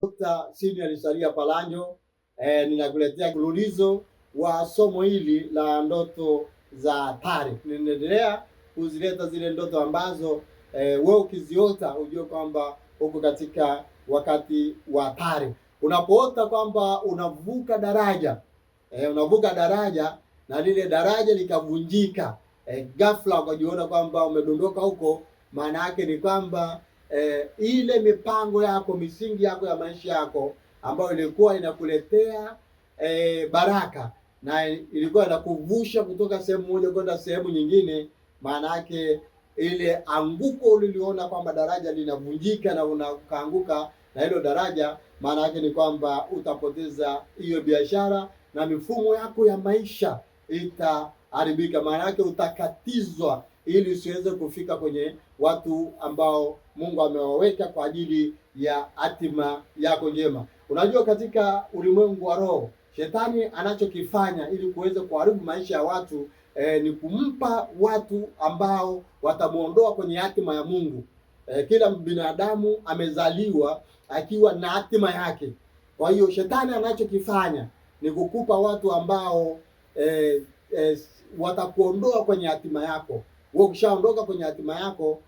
Dr. Senior Lisaria Palanjo. Ninakuletea mfululizo wa somo hili la ndoto za hatari. Ninaendelea kuzileta zile ndoto ambazo wewe ukiziota ujue kwamba uko katika wakati wa hatari. Unapoota kwamba unavuka daraja unavuka daraja na lile daraja likavunjika, ghafla ukajiona kwamba umedondoka huko, maana yake ni kwamba ile mipango yako, misingi yako ya maisha yako ambayo ilikuwa inakuletea baraka na ilikuwa inakuvusha kutoka sehemu moja kwenda sehemu nyingine, maana yake ile anguko uliliona kwamba daraja linavunjika na unakaanguka na hilo daraja, maana yake ni kwamba utapoteza hiyo biashara na mifumo yako ya maisha itaharibika. Maana yake utakatizwa ili usiweze kufika kwenye watu ambao Mungu amewaweka kwa ajili ya hatima yako njema. Unajua, katika ulimwengu wa roho, shetani anachokifanya ili kuweza kuharibu maisha ya watu ni kumpa watu ambao watamuondoa kwenye hatima ya Mungu. Kila binadamu amezaliwa akiwa na hatima yake. Kwa hiyo shetani anachokifanya ni kukupa watu ambao eh, eh, watakuondoa kwenye hatima yako. Wewe ukishaondoka kwenye hatima yako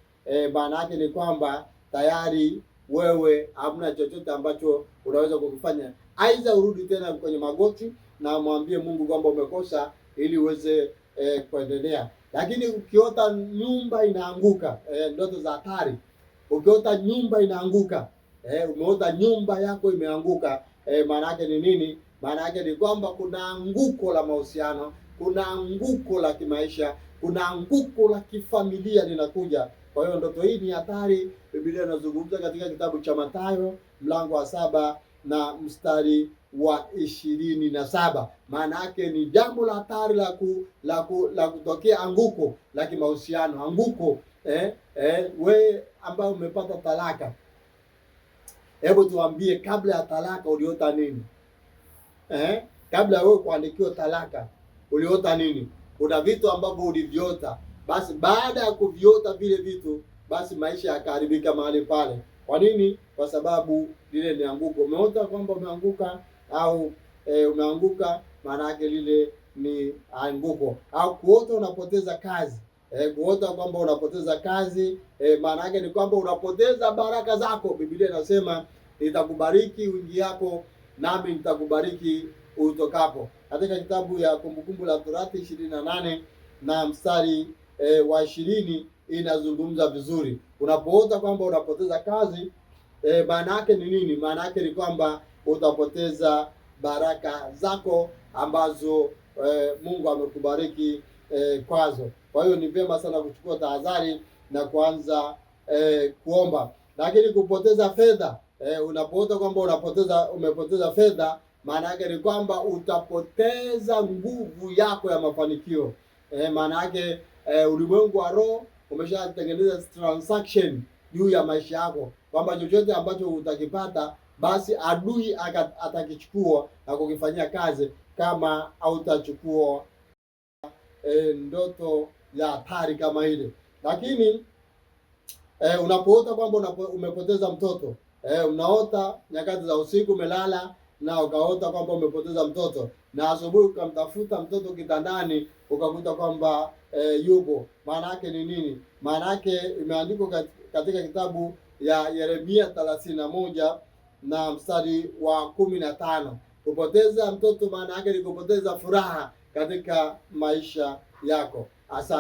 maana yake ni kwamba tayari wewe hamna chochote ambacho unaweza kukifanya, aidha urudi tena kwenye magoti na mwambie Mungu kwamba umekosa ili uweze kuendelea. Lakini ukiota nyumba inaanguka, ndoto za hatari. Ukiota nyumba inaanguka, umeota nyumba yako imeanguka, maana yake ni nini? Maana yake ni kwamba kuna anguko la mahusiano, kuna anguko la kimaisha, kuna anguko la kifamilia linakuja. Kwa hiyo ndoto hii ni hatari. Biblia inazungumza katika kitabu cha Mathayo mlango wa 7 na mstari wa 27. Maana yake ni jambo la hatari la kutokea anguko la kimahusiano, anguko we ambao umepata talaka, hebu tuambie, kabla ya talaka uliota nini? Kabla ya wewe kuandikiwa talaka uliota nini? Kuna vitu ambavyo uliviota, basi baada ya kuviota vile vitu, basi maisha yakaharibika mahali pale. Kwa nini? Kwa sababu lile ni anguko. Umeota kwamba umeanguka au umeanguka, maana yake lile ni anguko. Au kuota unapoteza kazi kuota kwamba unapoteza kazi maana yake ni kwamba unapoteza baraka zako. Biblia inasema nitakubariki uingiapo, nami nitakubariki utokapo, katika kitabu ya Kumbukumbu la Torati 28 na mstari wa 20 inazungumza vizuri. Unapoota kwamba unapoteza kazi maana yake ni nini? Maana yake ni kwamba utapoteza baraka zako ambazo Mungu amekubariki kwazo. Kwa hiyo ni vyema sana kuchukua tahadhari na kuanza kuomba. Lakini kupoteza fedha unapoota kwamba umepoteza fedha, maana yake ni kwamba utapoteza nguvu yako ya mafanikio. Maana yake ulimwengu wa roho umeshatengeneza transaction juu ya maisha yako kwamba chochote ambacho utakipata basi adui atakichukua na kukifanyia kazi kama hautachukua ndoto ya hatari kama ile. Lakini unapoota kwamba umepoteza mtoto unaota nyakati za usiku umelala na ukaota kwamba umepoteza mtoto, na asubuhi ukamtafuta mtoto kitandani ukakuta kwamba yupo. Maana yake ni nini? Maana yake imeandikwa katika kitabu ya Yeremia 31 na mstari wa 15. Kupoteza mtoto maana yake ni kupoteza furaha katika maisha yako. Asante.